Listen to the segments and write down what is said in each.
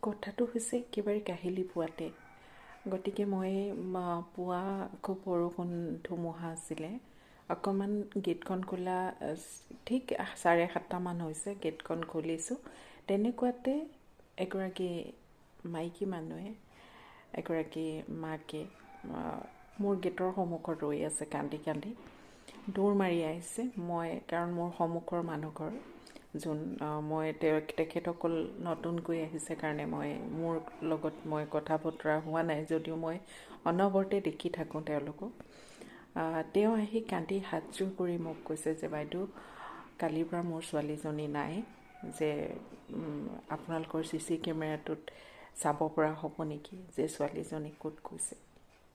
কথাটো হৈছে একেবাৰে কাহিলি পুৱাতে। গতিকে মই পুৱা খুব বৰষুণ ধুমুহা আছিলে, অকণমান গেটখন খোলা ঠিক 7:30মান হৈছে, গেটখন খুলিছোঁ। তেনেকুৱাতে এগৰাকী মাইকী মানুহে, এগৰাকী মাকে মোৰ গেটৰ সন্মুখত ৰৈ আছে কান্দি কান্দি, দৌৰ মাৰি আহিছে। মই কাৰণ মোৰ সন্মুখৰ মানুহঘৰ যোন, মই তেখেতসকল নতুনকৈ আহিছে কাৰণে মই মোৰ লগত মই কথা বতৰা হোৱা নাই যদিও মই অনবৰতে দেখি থাকোঁ তেওঁলোকক। তেওঁ আহি কান্দি হাতযোৰ কৰি মোক কৈছে যে বাইদেউ, কালিৰ পৰা মোৰ ছোৱালীজনী নাই, যে আপোনালোকৰ চি চি কেমেৰাটোত চাব পৰা হ'ব নেকি যে ছোৱালীজনী ক'ত গৈছে।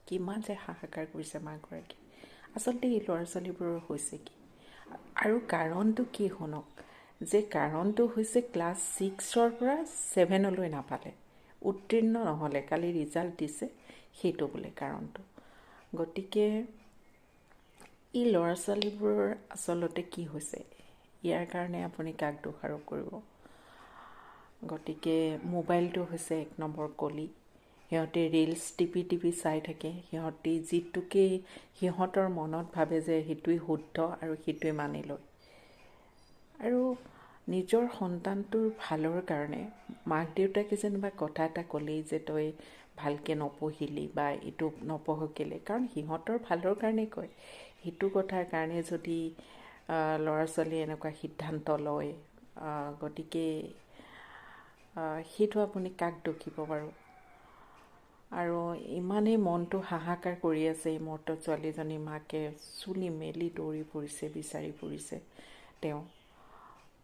কিমান যে হাহাকাৰ কৰিছে মাকগৰাকী। আচলতে এই ল'ৰা ছোৱালীবোৰৰ হৈছে কি আৰু কাৰণটো কি শুনক, যে কাৰণটো হৈছে ক্লাছ 6ৰ পৰা 7লৈ নাপালে, উত্তীৰ্ণ নহ'লে, কালি ৰিজাল্ট দিছে, সেইটো বোলে কাৰণটো। গতিকে এই ল'ৰা ছোৱালীবোৰৰ আচলতে কি হৈছে, ইয়াৰ কাৰণে আপুনি কাক দোষাৰোপ কৰিব? গতিকে মোবাইলটো হৈছে 1 নম্বৰ কলি। সিহঁতে ৰিলচ টিপি টিপি চাই থাকে, সিহঁতে যিটোকেই সিহঁতৰ মনত ভাবে যে সেইটোৱেই শুদ্ধ আৰু সেইটোৱে মানি লয়। আৰু নিজৰ সন্তানটোৰ ভালৰ কাৰণে মাক দেউতাকে যেনিবা কথা এটা ক'লেই যে তই ভালকৈ নপঢ়িলি বা এইটো নপঢ় কেলৈ, কাৰণ সিহঁতৰ ভালৰ কাৰণেই কয়। সেইটো কথাৰ কাৰণে যদি ল'ৰা ছোৱালীয়ে এনেকুৱা সিদ্ধান্ত লয়, গতিকে সেইটো আপুনি কাক দোষিব বাৰু? আৰু ইমানেই মনটো হাহাকাৰ কৰি আছে এই মুহূৰ্তত, ছোৱালীজনী মাকে চুলি মেলি দৌৰি ফুৰিছে, বিচাৰি ফুৰিছে, তেওঁ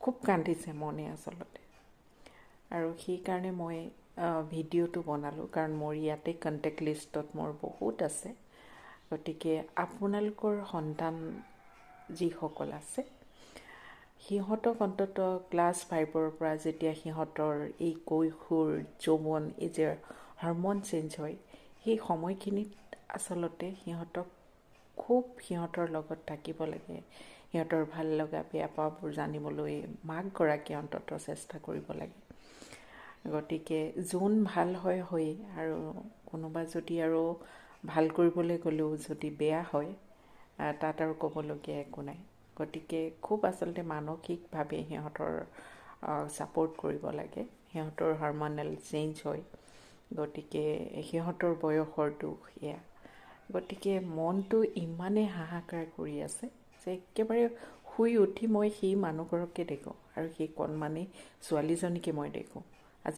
খুব কান্দিছে মনে আচলতে। আৰু সেইকাৰণে মই ভিডিঅ'টো বনালোঁ, কাৰণ মোৰ ইয়াতে কণ্টেক্ট লিষ্টত মোৰ বহুত আছে। গতিকে আপোনালোকৰ সন্তান যিসকল আছে সিহঁতক অন্ততঃ ক্লাছ 5ৰ পৰা যেতিয়া সিহঁতৰ এই কৈশোৰ যৌৱন, এই যে হৰম'ন চেঞ্জ হয়, সেই সময়খিনিত আচলতে সিহঁতক খুব সিহঁতৰ লগত থাকিব লাগে। সিহঁতৰ ভাল লগা বেয়া পোৱাবোৰ জানিবলৈ মাকগৰাকীয়ে অন্ততঃ চেষ্টা কৰিব লাগে। গতিকে যোন ভাল হয় হয়েই, আৰু কোনোবা যদি আৰু ভাল কৰিবলৈ গ'লেও যদি বেয়া হয়, তাত আৰু ক'বলগীয়া একো নাই। গতিকে খুব আচলতে মানসিকভাৱে সিহঁতৰ ছাপৰ্ট কৰিব লাগে। সিহঁতৰ হৰম'নেল চেঞ্জ হয়, গতিকে সিহঁতৰ বয়সৰ দুখ এয়া। গতিকে মনটো ইমানেই হাহাকাৰ কৰি আছে যে একেবাৰে শুই উঠি মই সেই মানুহঘৰকে দেখোঁ আৰু সেই কণমানি ছোৱালীজনীকে মই দেখোঁ।